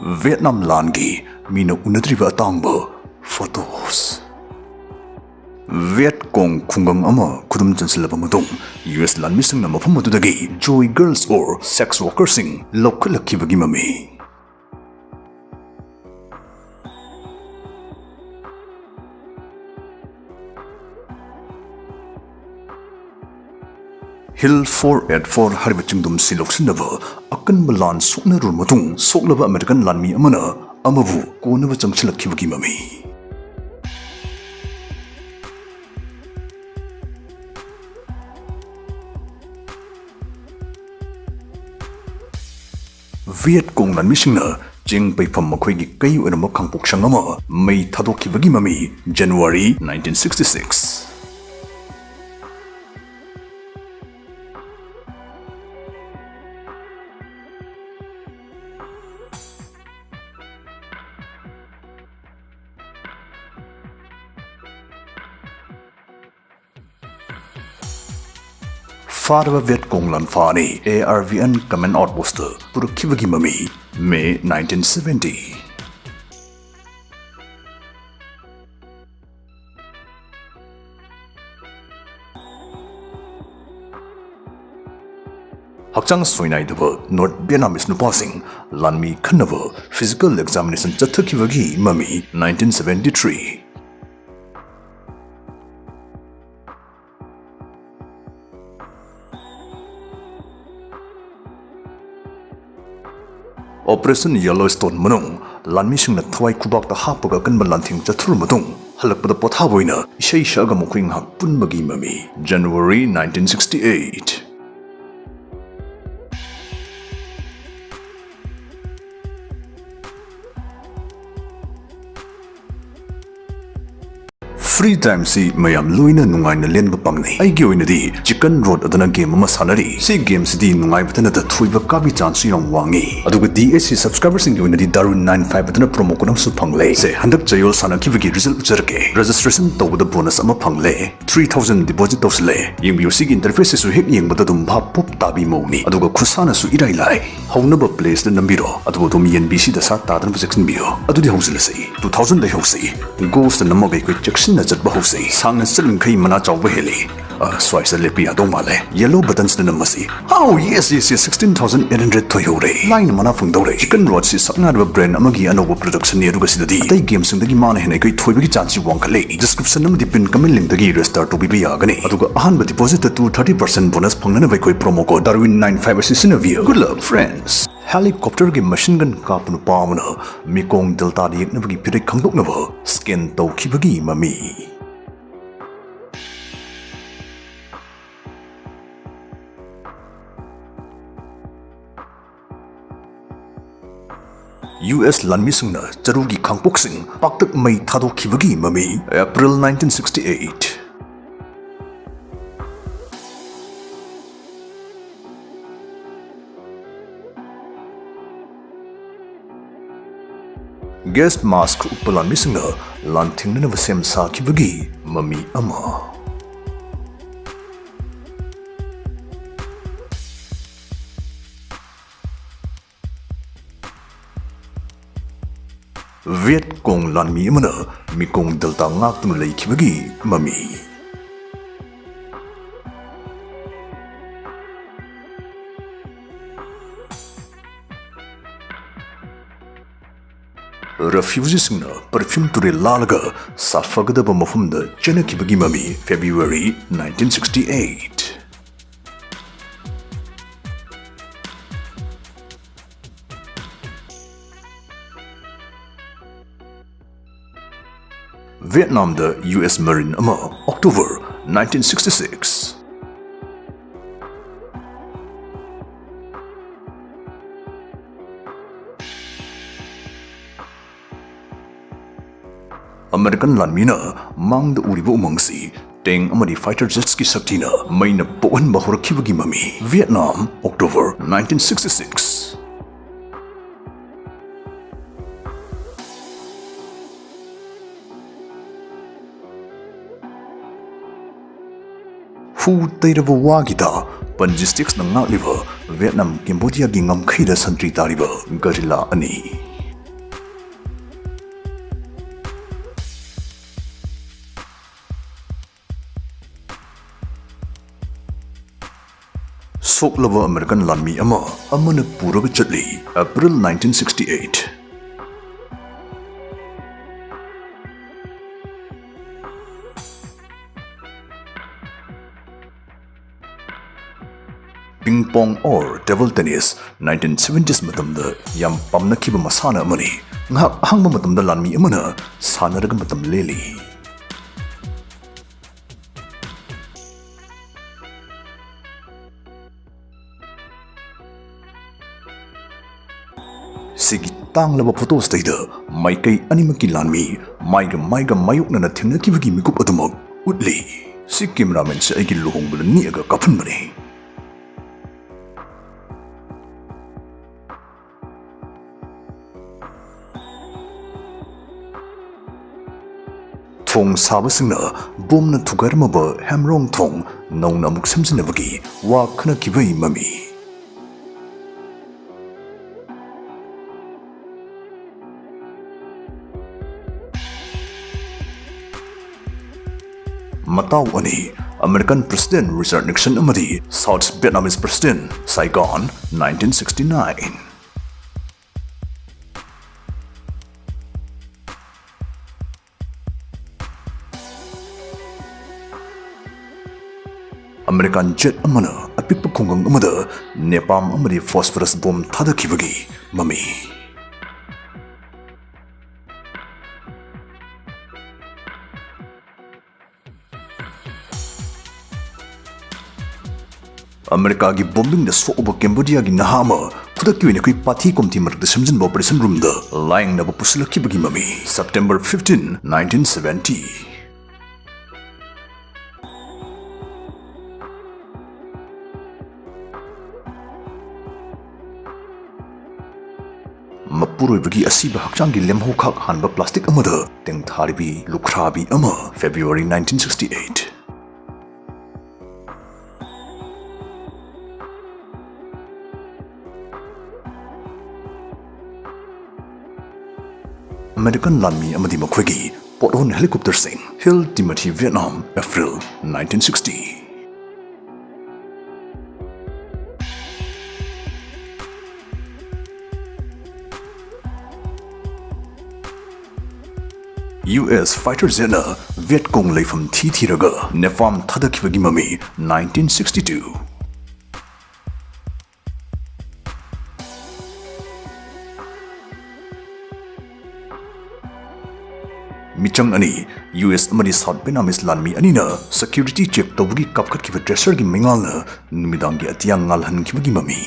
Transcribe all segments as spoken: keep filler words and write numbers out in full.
Vietnam ꯂꯥꯟꯒꯤ ꯃꯤꯅ ꯎꯅꯗ꯭ꯔꯤꯕ ꯑꯇꯥꯡꯕ photos꯫ ꯚꯤꯌꯦꯠ ꯀꯣꯡ ꯈꯨꯡꯒꯪ ꯑꯃ ꯈꯨꯗꯨꯝ ꯆꯟꯁꯤꯜꯂꯕ ꯃꯇꯨꯡ, ꯌꯨ ꯑꯦꯁ ꯂꯥꯟꯃꯤꯁꯤꯡꯅ ꯃꯐꯝ ꯑꯗꯨꯗꯒꯤ joy girls or sex workerꯁꯤꯡ ꯂꯧꯈꯠꯂꯛꯈꯤꯕꯒꯤ ꯃꯃꯤ꯫ Hill four eight four ꯍꯥꯏꯔꯤꯕ ꯆꯤꯡꯗꯨꯝꯁꯤ ꯂꯧꯁꯤꯟꯅꯕ ꯑꯀꯟꯕ ꯂꯥꯟ ꯁꯣꯛꯅꯔꯨꯔ ꯃꯇꯨꯡ, ꯁꯣꯛꯂꯕ ꯑꯃꯦꯔꯤꯀꯥꯟ ꯂꯥꯟꯃꯤ ꯑꯃꯅ ꯑꯃꯕꯨ ꯀꯣꯟꯅꯕ ꯆꯪꯁꯤꯜꯂꯛꯈꯤꯕꯒꯤ ꯃꯃꯤ꯫ ꯚꯤꯌꯦꯠ ꯀꯣꯡ ꯂꯥꯟꯃꯤꯁꯤꯡꯅ ꯆꯦꯡ ꯄꯩꯐꯝ ꯃꯈꯣꯏꯒꯤ ꯀꯩ ꯑꯣꯏꯔꯝꯕ ꯈꯥꯡꯄꯣꯛꯁꯪ ꯑꯃ ꯃꯩ ꯊꯥꯗꯣꯛꯈꯤꯕꯒꯤ ꯃꯃꯤ, January nineteen sixty six꯫ ꯐꯥꯔꯕ ꯚꯤꯌꯦꯠ ꯀꯣꯡ ꯂꯥꯟꯐꯥ ꯑꯅꯤ A R V N command outpostꯇ ꯄꯨꯔꯛꯈꯤꯕꯒꯤ ꯃꯃꯤ, May nineteen seventy꯫ ꯍꯛꯆꯥꯡ ꯁꯣꯏꯅꯥꯏꯗꯕ North Vietnamese ꯅꯨꯄꯥꯁꯤꯡ ꯂꯥꯟꯃꯤ ꯈꯟꯅꯕ physical examination ꯆꯠꯊꯈꯤꯕꯒꯤ ꯃꯃꯤ, nineteen seventy three꯫ Operation Yellowstone ꯃꯅꯨꯡ ꯂꯥꯟꯃꯤꯁꯤꯡꯅ ꯊꯋꯥꯏ ꯈꯨꯕꯥꯛꯇ ꯍꯥꯞꯄꯒ ꯑꯀꯟꯕ ꯂꯥꯟꯊꯦꯡ ꯆꯠꯊꯔꯨꯕ ꯃꯇꯨꯡ, ꯍꯜꯂꯛꯄꯗ ꯄꯣꯊꯥꯕ ꯑꯣꯏꯅ ꯏꯁꯩ ꯁꯛꯑꯒ ꯃꯈꯣꯏ ꯉꯥꯏꯍꯥꯛ ꯄꯨꯟꯕꯒꯤ ꯃꯃꯤ, January nineteen sixty eight꯫ Free time ꯁꯤ ꯃꯌꯥꯝ ꯂꯣꯏꯅ ꯅꯨꯡꯉꯥꯏꯅ ꯂꯦꯟꯕ ꯄꯥꯝꯅꯩ꯫ ꯑꯩꯒꯤ ꯑꯣꯏꯅꯗꯤ Chicken Road ꯑꯗꯨꯅ game ꯑꯃ ꯁꯥꯟꯅꯔꯤ꯫ ꯁꯤ game ꯁꯤꯗꯤ ꯅꯨꯡꯉꯥꯏꯕꯇ ꯅꯠꯇ ꯊꯣꯏꯕ ꯀꯥꯕꯤ chance ꯁꯨ ꯌꯥꯝ ꯋꯥꯡꯉꯤ꯫ ꯑꯗꯨꯒ D S C subscriber ꯁꯤꯡꯒꯤ ꯑꯣꯏꯅꯗꯤ Darwin nine five ꯑꯗꯨꯅ promo code ꯑꯃꯁꯨ ꯐꯪꯂꯦ꯫ ꯁꯦ, ꯍꯟꯗꯛ ꯆꯌꯣꯜ ꯁꯥꯟꯅꯈꯤꯕꯒꯤ result ꯎꯠꯆꯔꯛꯀꯦ꯫ Registration ꯇꯧꯕꯗ bonus ꯑꯃ ꯐꯪꯂꯦ꯫ Three thousand deposit ꯇꯧꯁꯤꯜꯂꯦ꯫ ꯌꯦꯡꯕꯤꯌꯨ, ꯁꯤꯒꯤ interface ꯁꯤꯁꯨ ꯍꯦꯛ ꯌꯦꯡꯕꯗ ꯑꯗꯨꯝ ꯚꯥꯞ ꯄꯣꯞ ꯇꯥꯕꯤ ꯃꯑꯣꯡꯅꯤ꯫ ꯑꯗꯨꯒ ꯈꯨꯁꯥꯟꯅꯁꯨ ꯏꯔꯥꯏ ꯂꯥꯏ꯫ ꯍꯧꯅꯕ place ꯇ ꯅꯝꯕꯤꯔꯣ, ꯑꯗꯨꯕꯨ ꯑꯗꯨꯝ ꯌꯦꯟꯕꯤꯁꯤ ꯗꯁꯥ ꯇꯥꯗꯅꯕ ꯆꯦꯛꯁꯤꯟꯕꯤꯌꯨ꯫ ꯑꯗꯨꯗꯤ ꯍꯧꯖꯤꯜꯂꯁꯤ꯫ Two thousand ꯗꯩ ꯍꯧꯁꯤ꯫ Ghost ꯅꯝꯃꯒ ꯑꯩꯈꯣꯏ ꯆꯦꯛꯁꯤꯟꯅ ꯆꯠꯄ ꯍꯧꯁꯤ꯫ ꯁꯥꯡꯅ ꯆꯠꯂꯤꯃꯈꯩ ꯃꯅꯥ ꯆꯥꯎꯕ ꯍꯦꯜꯂꯤ꯫ ꯑ, ꯁ꯭ꯋꯥꯏꯁꯤꯗ ꯂꯦꯞꯄ ꯌꯥꯗꯧ ꯃꯥꯜꯂꯦ꯫ Yellow buttons ꯅ ꯅꯝꯃꯁꯤ꯫ ꯑꯥꯎ, yes, yes, yes, sixteen thousand eight hundred ꯊꯣꯏꯍꯧꯔꯦ꯫ ꯂꯥꯏꯅ ꯃꯅꯥ ꯐꯪꯗꯧꯔꯦ꯫ Chicken Road ꯁꯤ ꯁꯛꯅꯥꯏꯔꯕ brand ꯑꯃꯒꯤ ꯑꯅꯧꯕ production ꯅꯤ, ꯑꯗꯨꯒ ꯁꯤꯗꯗꯤ ꯑꯇꯩ game ꯁꯤꯡꯗꯒꯤ ꯃꯥꯅ ꯍꯦꯟꯅ ꯑꯩꯈꯣꯏ ꯊꯣꯏꯕꯒꯤ chance ꯁꯤ ꯋꯥꯡꯈꯠꯂꯦ꯫ Description ꯑꯃꯗꯤ pin comment link ꯗꯒꯤ register ꯇꯧꯕꯤꯕ ꯌꯥꯒꯅꯤ꯫ ꯑꯗꯨꯒ ꯑꯍꯥꯟꯕ deposit ꯇ two thirty percent bonus ꯐꯪꯅꯅꯕ ꯑꯩꯈꯣꯏ promo code Darwin nine five ꯑꯁꯤ ꯁꯤꯖꯤꯟꯅꯕꯤꯌꯨ꯫ Good luck, friends! Helicopter ꯒꯤ machine gun ꯀꯥꯞꯄ ꯅꯨꯄꯥ ꯑꯃꯅ ꯃꯤꯀꯣꯡ Delta ꯗ ꯌꯦꯛꯅꯕꯒꯤ ꯐꯤꯔꯦꯞ ꯈꯪꯗꯣꯛꯅꯕ scan ꯇꯧꯈꯤꯕꯒꯤ ꯃꯃꯤ꯫ U S ꯂꯥꯟꯃꯤꯁꯤꯡꯅ ꯆꯔꯨꯒꯤ ꯈꯥꯡꯄꯣꯛꯁꯤꯡ ꯄꯥꯛꯇꯛ ꯃꯩ ꯊꯥꯗꯣꯛꯈꯤꯕꯒꯤ ꯃꯃꯤ꯫ April nineteen sixty eight꯫ Gas mask ꯎꯞꯄ ꯂꯥꯟꯃꯤꯁꯤꯡꯅ ꯂꯥꯟꯊꯦꯡꯅꯅꯕ ꯁꯦꯝ ꯁꯥꯈꯤꯕꯒꯤ ꯃꯃꯤ ꯑꯃ꯫ Viet Cong ꯂꯥꯟꯃꯤ ꯑꯃꯅ ꯃꯤꯀꯣꯡ Delta ꯉꯥꯛꯇꯨꯅ ꯂꯩꯈꯤꯕꯒꯤ ꯃꯃꯤ꯫ Refugee ꯁꯤꯡꯅ perfume ꯇꯨꯔꯦꯜ ꯂꯥꯜꯂꯒ ꯁꯥꯐꯒꯗꯕ ꯃꯐꯝꯗ ꯆꯦꯟꯅꯈꯤꯕꯒꯤ ꯃꯃꯤ, February nineteen sixty eight꯫ Vietnam ꯗ U S Marine ꯑꯃ, October nineteen sixty six꯫ American ꯂꯥꯟꯃꯤꯅ ꯃꯥꯡꯗ ꯎꯔꯤꯕ ꯎꯃꯪꯁꯤ ꯇꯦꯡ ꯑꯃꯗꯤ ꯐꯥꯏꯇꯔ ꯖꯦꯠꯁꯀꯤ ꯁꯛꯇꯤꯅ ꯃꯩꯅ ꯄꯣꯛꯍꯟꯕ ꯍꯧꯔꯛꯈꯤꯕꯒꯤ ꯃꯃꯤ꯫ Vietnam, October nineteen sixty-six꯫ ꯍꯨ ꯇꯩꯔꯕ ꯋꯥꯒꯤꯗ ꯄꯟꯖꯤ ꯁ꯭ꯇꯤꯛꯁꯅ ꯉꯥꯛꯂꯤꯕ ꯚꯤꯌꯦꯠꯅꯥꯝ ꯀꯦꯝꯕꯣꯗꯤꯌꯥꯒꯤ ꯉꯝꯈꯩꯗ ꯁꯟꯇ꯭ꯔꯤ ꯇꯥꯔꯤꯕ ꯒꯔꯤꯂꯥ ꯑꯅꯤ꯫ ꯁꯣꯛꯂꯕ ꯑꯃꯦꯔꯤꯀꯥꯟ ꯂꯥꯟꯃꯤ ꯑꯃ ꯑꯃꯅ ꯄꯨꯔꯒ ꯆꯠꯂꯤ꯫ April nineteen sixty-eight꯫ Ping pong or table tennis nineteen seventies ꯃꯇꯝꯗ ꯌꯥꯝ ꯄꯥꯝꯅꯈꯤꯕ ꯃꯁꯥꯟꯅ ꯑꯃꯅꯤ꯫ ꯉꯥꯏꯍꯥꯛ ꯑꯍꯥꯡꯕ ꯃꯇꯝꯗ ꯂꯥꯟꯃꯤ ꯑꯃꯅ ꯁꯥꯟꯅꯔꯒ ꯃꯇꯝ ꯂꯦꯜꯂꯤ꯫ ꯁꯤꯒꯤ ꯇꯥꯡꯂꯕ ꯐꯣꯇꯣꯁꯤꯗꯩꯗ ꯃꯥꯏꯀꯩ ꯑꯅꯤꯃꯛꯀꯤ ꯂꯥꯟꯃꯤ ꯃꯥꯏꯒ ꯃꯥꯏꯒ ꯃꯥꯌꯣꯛꯅꯅ ꯊꯦꯡꯅꯈꯤꯕꯒꯤ ꯃꯤꯀꯨꯞ ꯑꯗꯨꯃꯛ ꯎꯠꯂꯤ꯫ ꯁꯤ ꯀꯦꯃꯦꯔꯥꯃꯦꯟꯁꯦ ꯑꯩꯒꯤ ꯂꯨꯍꯣꯡꯕꯗ ꯅꯦꯛꯑꯒ ꯀꯥꯞꯍꯟꯕꯅꯤ꯫ ꯊꯣꯡ ꯁꯥꯕꯁꯤꯡꯅ ꯕꯣꯝꯅ ꯊꯨꯒꯥꯏꯔꯝꯃꯕ ꯍꯦꯝꯔꯣꯡ ꯊꯣꯡ ꯅꯧꯅ ꯑꯃꯨꯛ ꯁꯦꯝꯖꯤꯟꯅꯕꯒꯤ ꯋꯥ ꯈꯟꯅꯈꯤꯕꯒꯤ ꯃꯃꯤ꯫ ꯃꯇꯥꯎ ꯑꯅꯤ, American President Richard Nixon ꯑꯃꯗꯤ South Vietnamese President Saigon, nineteen sixty-nine꯫ American Z ꯑꯃꯅ ꯑꯄꯤꯛꯄ ꯈꯨꯡꯒꯪ ꯑꯃꯗ ꯅꯦꯄꯥꯝ ꯑꯃꯗꯤ ꯐꯣꯁꯐꯔꯁ ꯕꯣꯝ ꯊꯥꯗꯈꯤꯕꯒꯤ ꯃꯃꯤ꯫ ꯑꯃꯦꯔꯤꯀꯥꯒꯤ ꯕꯣꯝꯕꯤꯡꯗ ꯁꯣꯛꯎꯕ ꯀꯦꯝꯕꯣꯗꯤꯌꯥꯒꯤ ꯅꯍꯥ ꯑꯃ ꯈꯨꯗꯛꯀꯤ ꯑꯣꯏꯅ ꯑꯩꯈꯣꯏ ꯄꯥꯊꯤ ꯀꯣꯝꯊꯤ ꯃꯔꯛꯇ ꯁꯦꯝꯖꯤꯟꯕ operation room ꯗ ꯂꯥꯌꯦꯡꯅꯕ ꯄꯨꯁꯤꯜꯂꯛꯈꯤꯕꯒꯤ ꯃꯃꯤ꯫ September fifteen, nineteen seventy꯫ ꯃꯄꯨꯔꯣꯏꯕꯒꯤ ꯑꯁꯤꯕ ꯍꯛꯆꯥꯡꯒꯤ ꯂꯦꯝꯍꯧꯈꯥꯛ ꯍꯥꯟꯕ plastic ꯑꯃꯗ ꯇꯦꯡꯊꯥꯔꯤꯕꯤ ꯂꯨꯈ꯭ꯔꯥꯕꯤ ꯑꯃ, February nineteen sixty-eight꯫ American ꯂꯥꯟꯃꯤ ꯑꯃꯗꯤ ꯃꯈꯣꯏꯒꯤ ꯄꯣꯠꯍꯣꯟ helicopter ꯁꯤꯡ, Hill Timothy, Vietnam, April nineteen sixty꯫ U S fighter jet ꯅ Viet Cong ꯂꯩꯐꯝ ꯊꯤ ꯊꯤꯔꯒ napalm ꯊꯥꯗꯈꯤꯕꯒꯤ ꯃꯃꯤ, nineteen sixty-two꯫ ꯃꯤꯆꯪ ꯑꯅꯤ, U S ꯑꯃꯗꯤ South Vietnamese ꯂꯥꯟꯃꯤ ꯑꯅꯤꯅ security check ꯇꯧꯕꯒꯤ ꯀꯥꯞꯈꯠꯈꯤꯕ tracer ꯒꯤ ꯃꯩꯉꯥꯜꯅ ꯅꯨꯃꯤꯗꯥꯡꯒꯤ ꯑꯇꯤꯌꯥ ꯉꯥꯜꯍꯟꯈꯤꯕꯒꯤ ꯃꯃꯤ꯫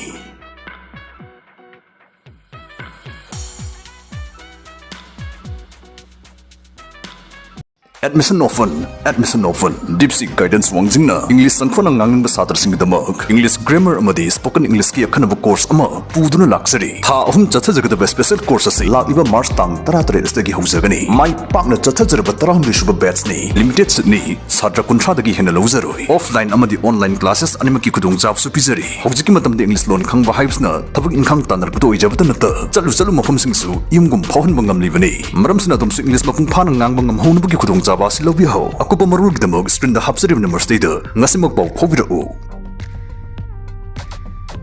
Admission of Fun, Admission of Fun, Deep Sea Guidance ꯋꯥꯡꯖꯤꯡꯅ English ꯆꯪꯈꯣꯠꯅ ꯉꯥꯡꯅꯤꯡꯕ ꯁꯥꯇ꯭ꯔꯁꯤꯡꯒꯤꯗꯃꯛ English grammar ꯑꯃꯗꯤ spoken English ꯀꯤ ꯑꯈꯟꯅꯕ course ꯑꯃ ꯄꯨꯗꯨꯅ ꯂꯥꯛꯆꯔꯤ꯫ ꯊꯥ ꯑꯍꯨꯝ ꯆꯠꯊꯖꯒꯗꯕ special course ꯑꯁꯤ ꯂꯥꯛꯂꯤꯕ March ꯇꯥꯡ ꯇꯔꯥꯇꯔꯦꯠ ꯑꯁꯤꯗꯒꯤ ꯍꯧꯖꯒꯅꯤ꯫ ꯃꯥꯏ ꯄꯥꯛꯅ ꯆꯠꯊꯖꯔꯕ ꯇꯔꯥꯍꯨꯝꯗꯣꯏ ꯁꯨꯕ batch ꯅꯤ꯫ Limited seat ꯅꯤ꯫ ꯁꯥꯇ꯭ꯔ ꯀꯨꯟꯊ꯭ꯔꯥꯗꯒꯤ ꯍꯦꯟꯅ ꯂꯧꯖꯔꯣꯏ꯫ Offline ꯑꯃꯗꯤ online classes ꯑꯅꯤꯃꯛꯀꯤ ꯈꯨꯗꯣꯡꯆꯥꯕꯁꯨ ꯄꯤꯖꯔꯤ꯫ ꯍꯧꯖꯤꯛꯀꯤ ꯃꯇꯝꯗ English ꯂꯣꯟ ꯈꯪꯕ ꯍꯥꯏꯕꯁꯤꯅ ꯊꯕꯛ ꯏꯪꯈꯥꯡ ꯇꯥꯟꯅꯔꯛꯄꯗ ꯑꯣꯏꯖꯕꯇ ꯅꯠꯇ, ꯆꯠꯂꯨ ꯆꯠꯂꯨ ꯃꯐꯝꯁꯤꯡꯁꯨ ꯌꯨꯝꯒꯨꯝ ꯐꯥꯎꯍꯟꯕ ꯉꯝꯂꯤꯕꯅꯤ꯫ ꯃꯔꯝꯁꯤꯅ ꯑꯗꯣꯝꯁꯨ English ꯃꯄꯨꯡ ꯐꯥꯅ ꯉꯥꯡꯕ ꯉꯝꯍꯧꯅꯕꯒꯤ ꯈꯨꯗꯣꯡꯆꯥꯕ ꯑꯁꯤ ꯂꯧꯕꯤꯍꯧ꯫ ꯑꯀꯨꯞꯄ ꯃꯔꯣꯜꯒꯤꯗꯃꯛ screen ꯗ ꯍꯥꯞꯆꯔꯤꯕ number ꯁꯤꯗꯩꯗ ꯉꯁꯤꯃꯛ ꯄꯥꯎ ꯐꯥꯎꯕꯤꯔꯛꯎ꯫